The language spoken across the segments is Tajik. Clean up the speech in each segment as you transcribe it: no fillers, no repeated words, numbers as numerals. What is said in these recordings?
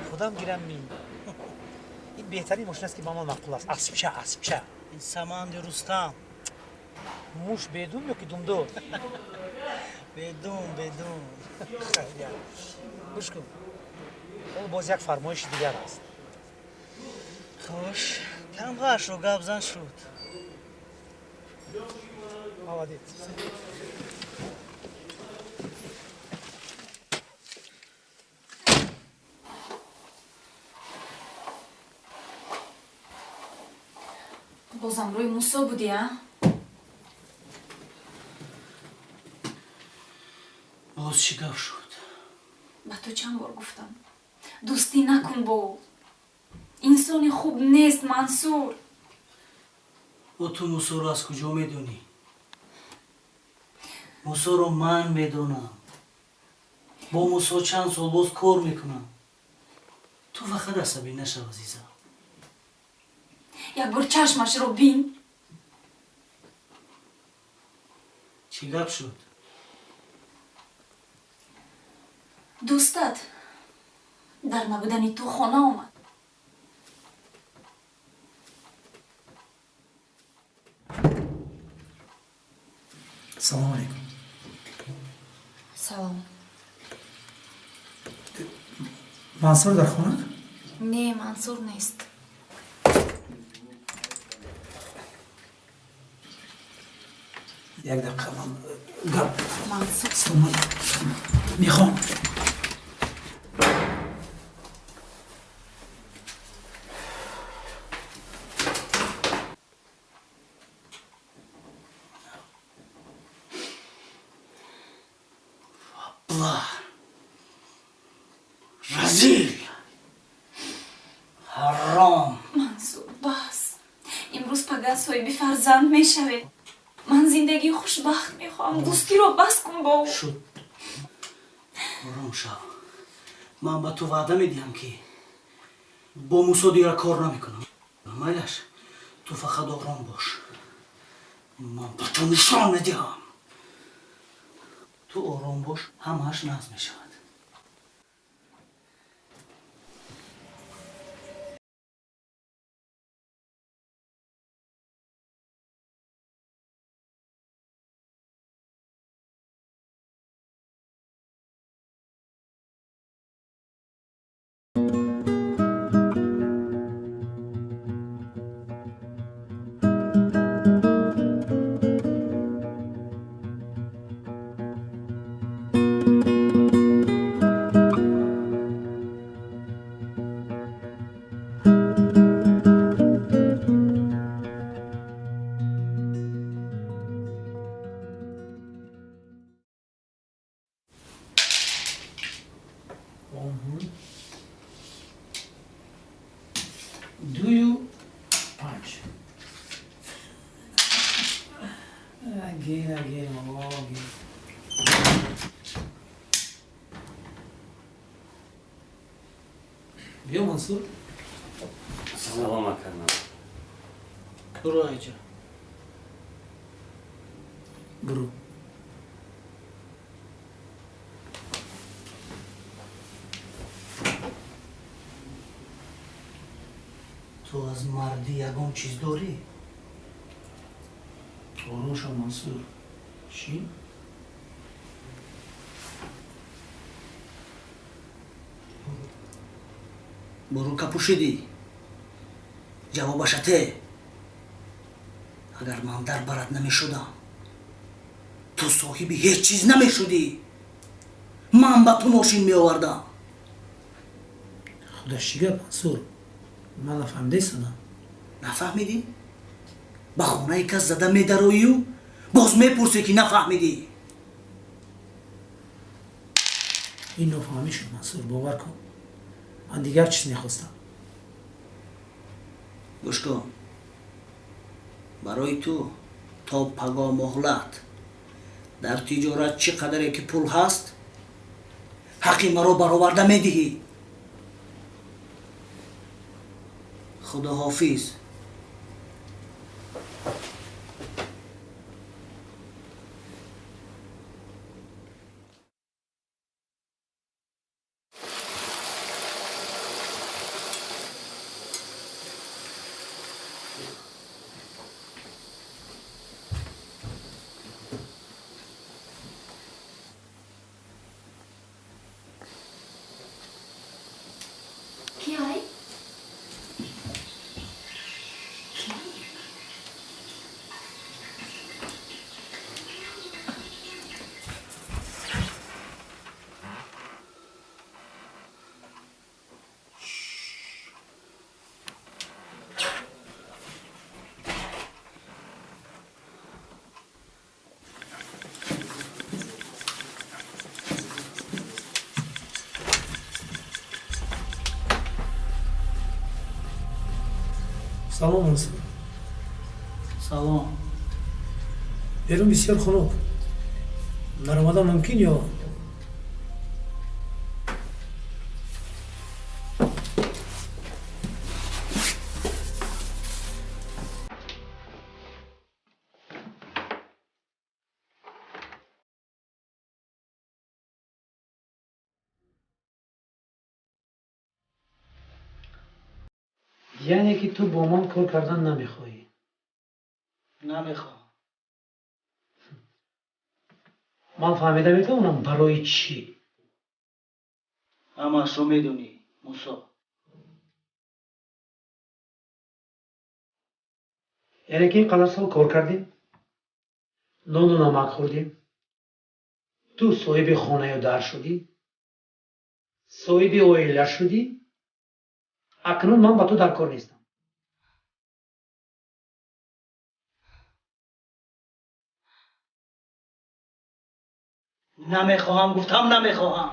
Худам гирам ми. Ин беҳтарин мошин аст, ки ба ман маъқул аст. Аспча, аспча. Ин саманди Рустам. Муш бедум ё ки думдор? Бедум, бедум. Гӯш кун, ҳоло боз як фармоиши дигар аст. Хуш, тамғаашро гап зан, шуд. Молодец. Бозам рӯи Мусо будӣ, а? Боз чӣ гап шуд? Ба ту чанд бор гуфтам, дӯстӣ накун бо ӯ. Инсони хуб нест, Мансур. Бо ту Мусоро аз куҷо медонӣ? Мусоро ман медонам. Бо Мусо чанд сол боз кор мекунам. Ту фақат асабӣ нашав, азизам. Як бор чашмашро бин. Чӣ гап шуд? Дӯстат дар набудани ту хона омад. Салому алейкум. Салом. Мансур дар хона? Не, Мансур нест. Як дақиқа, ман гап Мансур. Салом, мехоҳам. Абла, разил, ҳаром. Мансур, бас. Имрӯз пага соҳиби фарзанд мешавед. Ман зиндагии хушбахт мехоҳам. Дӯстиро бас кун бо ӯ. Шуд, ором шав. Ман ба ту ваъда медиҳам, ки бо Мусо дигар кор намекунам. Майлаш, ту фақат ором бош. Ман ба ту нишон медиҳам. Ту ором бош, ҳамааш нағз мешавад. Дую панҷ. Again, again, again. Биё, Мансур. Салом, акарман. Буро, айҷа. Буру. Ту аз мардӣ ягон чиз дорӣ? Ором шав, Мансур. Чӣ? Бурука пӯшидӣ, ҷавобаша те. Агар ман дар барат намешудам, ту соҳиби ҳеҷ чиз намешудӣ. Ман ба ту мошин меовардам. Худо, чӣ гап, Мансур? Ман нафаҳмидаистодам. Нафаҳмидӣ? Ба хонаи кас зада медароию боз мепурсӣ, ки нафаҳмидӣ. Ин нофаҳмӣ шуд, Мансур, бовар кун, ман дигар чиз мехостам. Гӯш кун, барои ту то паго муҳлат. Дар тиҷорат чӣ қадаре ки пул ҳаст, Ҳаққи маро бароварда медиҳӣ. Худоҳофиз. Салом, Мансур. Салом. Берун бисёр хунук. Наромадан мумкин ё? Яъне ки ту бо ман кор кардан намехоҳӣ? Намехоҳам. Ман фаҳмида метавонам барои чӣ? Ҳамаашро медонӣ, Мусо. Яъне ки ин қадар сол кор кардем, нону намак хӯрдем, ту соҳиби хонаю дар шудӣ, соҳиби оила шудӣ, акнун ман ба ту дар кор нестам. Намехоҳам, гуфтам намехоҳам.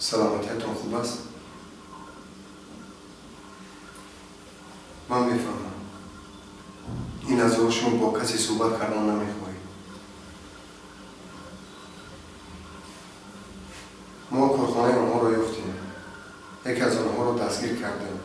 Саломатиятон хуб аст? Ман мефаҳмам. Ин лаҳзаҳо шумо бо касе суҳбат кардан намехоҳед. Мо корхонаи онҳоро ёфтем. Яке аз онҳоро дастгир кардем.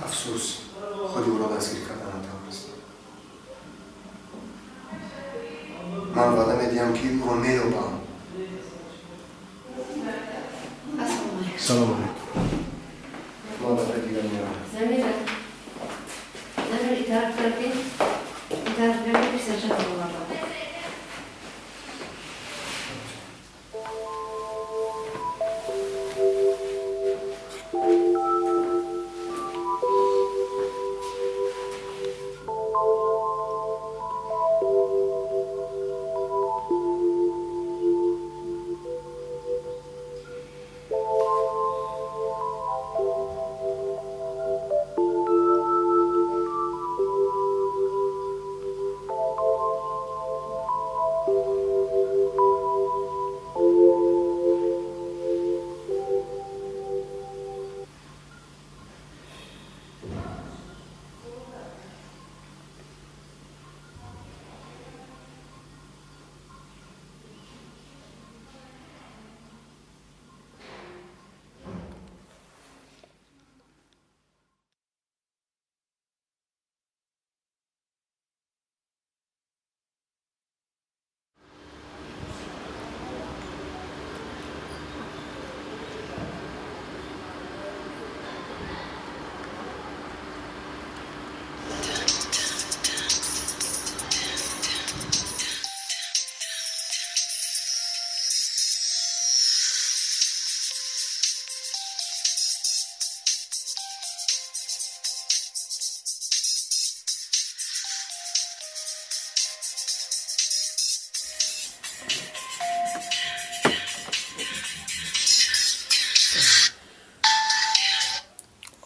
Афсӯс, худи ӯро дастгир карда натавонистем. Ман ваъда медиҳам, ки ӯро меёбам. Салом алейкум. Ман дафъаи дигар меравам. Замира, Замир, итоат кардӣ? Итоат кардӣ, писарчатро овардам.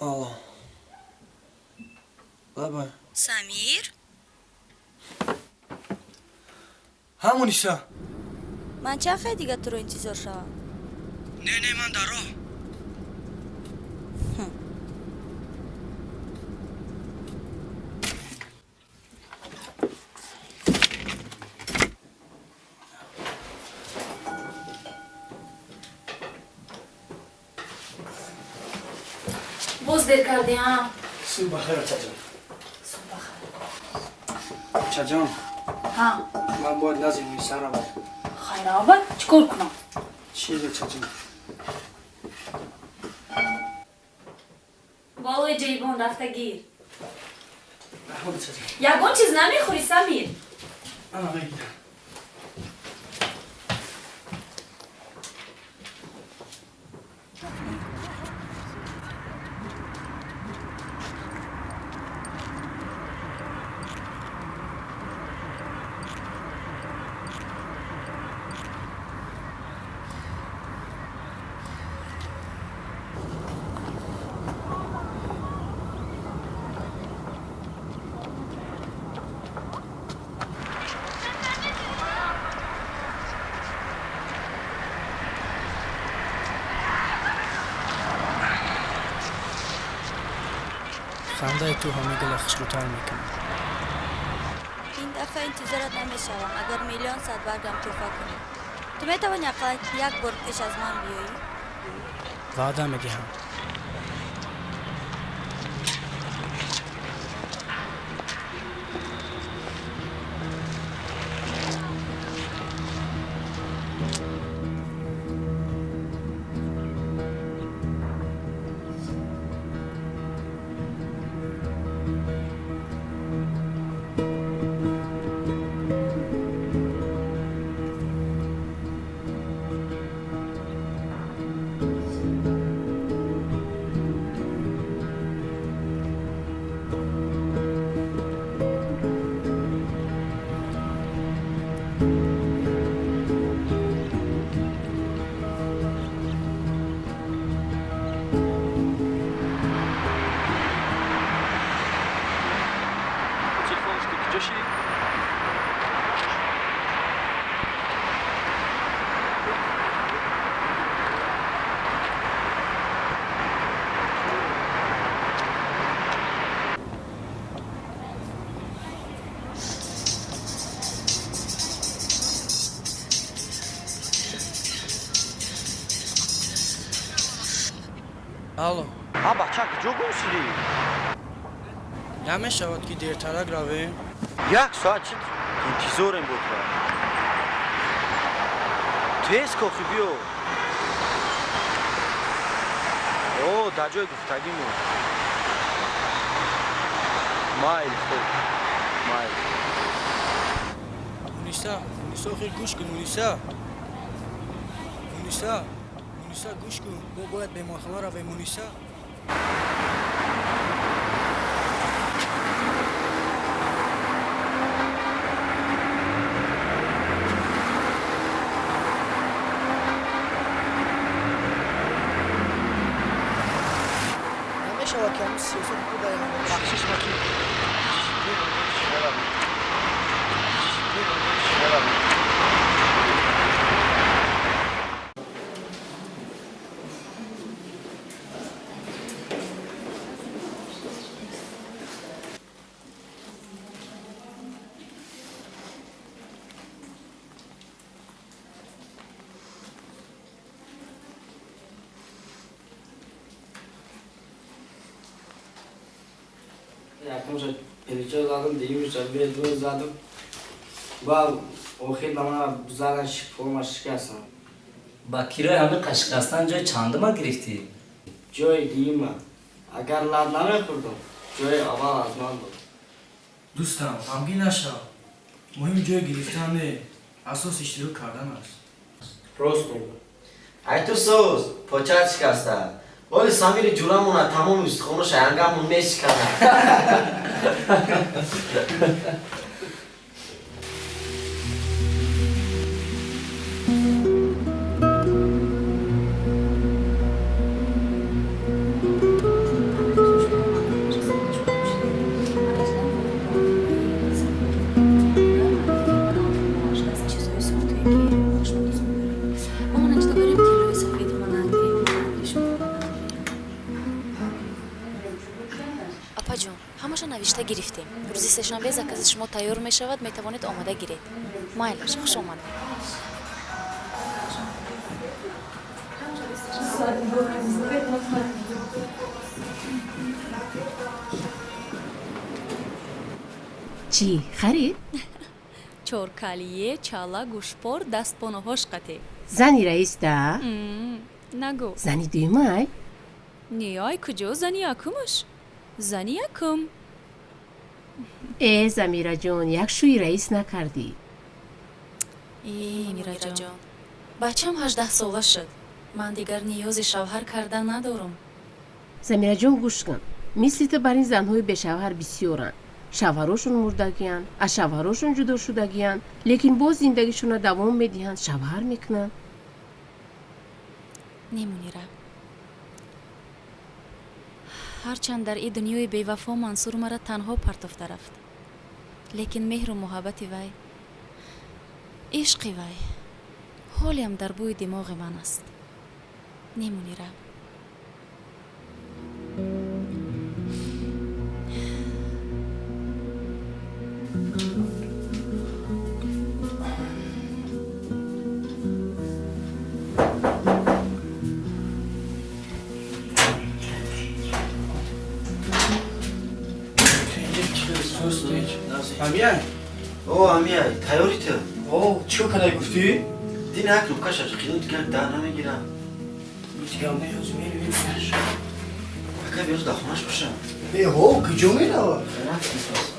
Алло. Лаба. Самир? Ҳа, Муниса. Ман чанд хел дигар туро интизор шавам? Не, не, ман дар роҳ. Боз дер кардӣ, ҳа? Субҳ бахайр, очаҷон. Субҳ бахайр. Очаҷон. Ҳа. Ман бояд назди Муниса равам. Хайр, аввал чӣ кор кунам? Чизе, очаҷон. Болои ҷайбон рафта гир. Раҳмат, очаҷон. Ягон чиз намехӯрӣ, Самир? Ана мегирам. Хандаи ту ҳама дила хушрӯтар мекунад. Ин дафъа интизорат намешавам, агар миллион садбаргам тӯҳфа кунӣ. Ту метавонӣ ақаллан як бор пеш аз ман биёӣ? Ваъда медиҳам. Алло. А бача куҷо гум шудӣ? Намешавад ки дертарак равем? Як соат чӣ интизорем бо тура. Тез кохи биё. О, дар ҷои гуфтагимон. Майл хуб. Майл. Муниса, Муниса, охир гӯш кун, Муниса. Муниса, Муниса, гӯш кун. Мо бояд беморхона равем, Муниса. Намешавад ки ҳамин сиёсати ту дар Бахшиш макин. Якумша плечо задам, дуюмша бедро задам. Ба охир ба ман задан форма шикастам. Ба кирои ҳамин қашиқастан ҷои чандума гирифтӣ? Ҷои дуюма. Агар лат намехӯрдам, ҷои аввал аз ман буд. Дӯстам, ғамгин нашав. Муҳим ҷой гирифтан не, асос иштирок кардан аст. Рост мегӯ. Ай ту соз, почат шикаста. Оли Самири ҷурамона тамоми устухоноша ангамон мешиканад. Апаҷон, ҳамаша навишта гирифтем. Рӯзи сешанбе закази шумо тайёр мешавад, метавонед омода гиред. Майлаш, хуш омадед. Чӣ харид? Чоркалие, чала, гӯшпор, дастпоноҳош қате. Зани раис да? Нагӯ. Зани дуюмай? Не, ай куҷо зани якумаш? Зани якум. Э, Замираҷон, як шӯи раис накардӣ. Э, Мираҷон, бачам 18 сола шуд. Ман дигар ниёзи шавҳар кардан надорам. Замираҷон, гӯш кун. Мисли ту бар ин занҳои бешавҳар бисёранд. Шавҳарошон мурдагиянд, аз шавҳарошон ҷудо шудагиянд, лекин боз зиндагишонро давом медиҳанд, шавҳар мекунанд. Не, Мунира. Ҳарчанд дар ин дунёи бевафо Мансур мара танҳо партофта рафт, лекин меҳру муҳаббати вай, ишқи вай ҳолиам дар бӯи димоғи ман аст. Не, Мунира. Амияй? О, амияй, тайёрӣ ту? О, чӣ кор кадай гуфтӣ? Дин як рубкаша қиду дигар дар намегирам. Дигар меёз меравӣ. Ака биёз дар хонаш бошам. Э, ҳо, куҷо меравад? Рафтем пас.